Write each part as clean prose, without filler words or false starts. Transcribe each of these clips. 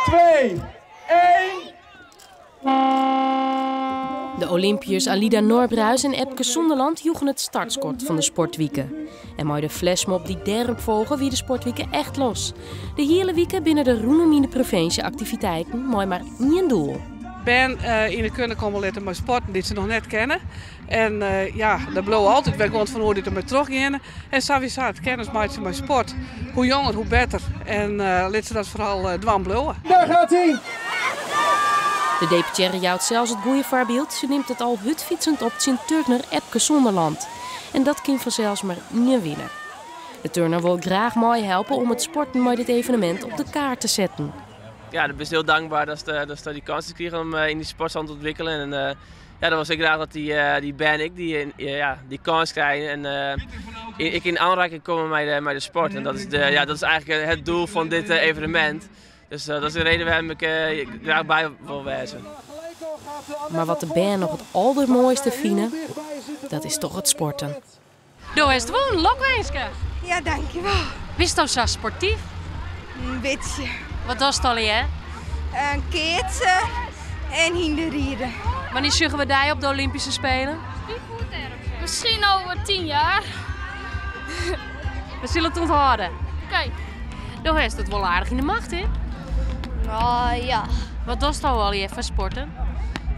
2, 1. De Olympiërs Alyda Norbruis en Epke Zonderland joegen it startskot fan de sportwike. En mei de flashmob dy't dêrop folge wie de sportwike echt los. De hiele wike binne der rûnom yn de provinsje aktiviteiten mei mar ien doel. Bern yn 'e kunde komme litte mei sporten dy't se noch net kenne. En ja, der bliuwe altyd wer guon fan oer dy't dermei trochgeane. En sawiesa, it kennis meitsjen mei sport, hoe jonger hoe better. En lit se dat foaral dwaan bliuwe. Daar gaat hij! De deputearre jout sels it goede foarbyld. Se nimt it al hurdfytsend op tsjin turner Epke Zonderland. En dat kin fansels mar ien winne. De turner wol graach meihelpe om it sporten mei dit evenemint op de kaart te setten. Ja, ik ben heel dankbaar dat ze die kans kregen om in die sportstand te ontwikkelen. En ja, dat was ik graag dat die bern ik die, ja, die kans krijgen en ik in aanraking komen met de sport. En ja, dat is eigenlijk het doel van dit evenement. Dus dat is de reden waarom ik graag bij wil wezen. Mar wat de bern noch it aldermoaiste fine, dat is toch it sporten. Do hast wûn, lokwinske. Ja, dankjewol. Bisto sa sportyf? In bytsje. Wat dochst allegear? In keatsen en hynderriden. Wannear sjogge we dy op de Olympyske Spelen? Miskien oer 10 jier. We sille it ûnthâlde. Oké. Do hast it wol aardich yn de macht, hè? Nou ja. Wat dochst allegear foar sporten?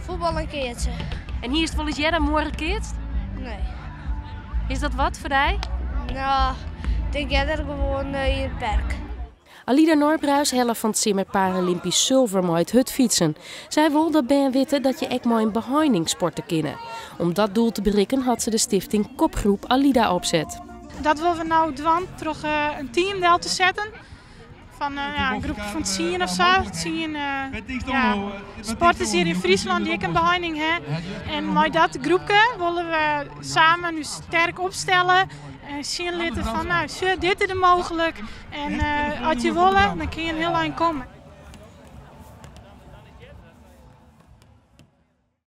Fuotbal en keatsen. En hiest wolris earder muorre keatst? Nee. Is dat wat foar dy? Nou, ik tink earder gewoan yn it park. Alyda Norbruis helle fan 't simmer Paralympysk sulver mei it hurdfytsen. Sy wol dat bern witte dat je ek mei in beheining sporte kinne. Om dat doel te berikken hat se de stifting Kopgroep Alyda opset. Dat wolle we no dwaan troch in team del te setten. Fan ja, in groep fan 10 of sa. 10 ja, sporters hjir yn Fryslân dy't ek in beheining ha. En mei dat groepke wolle we samen ús sterk opstelle en sjen litte fan, nou, sjoch, dit is der mooglik. En as je wolle, dan kinne je in hiel ein komme.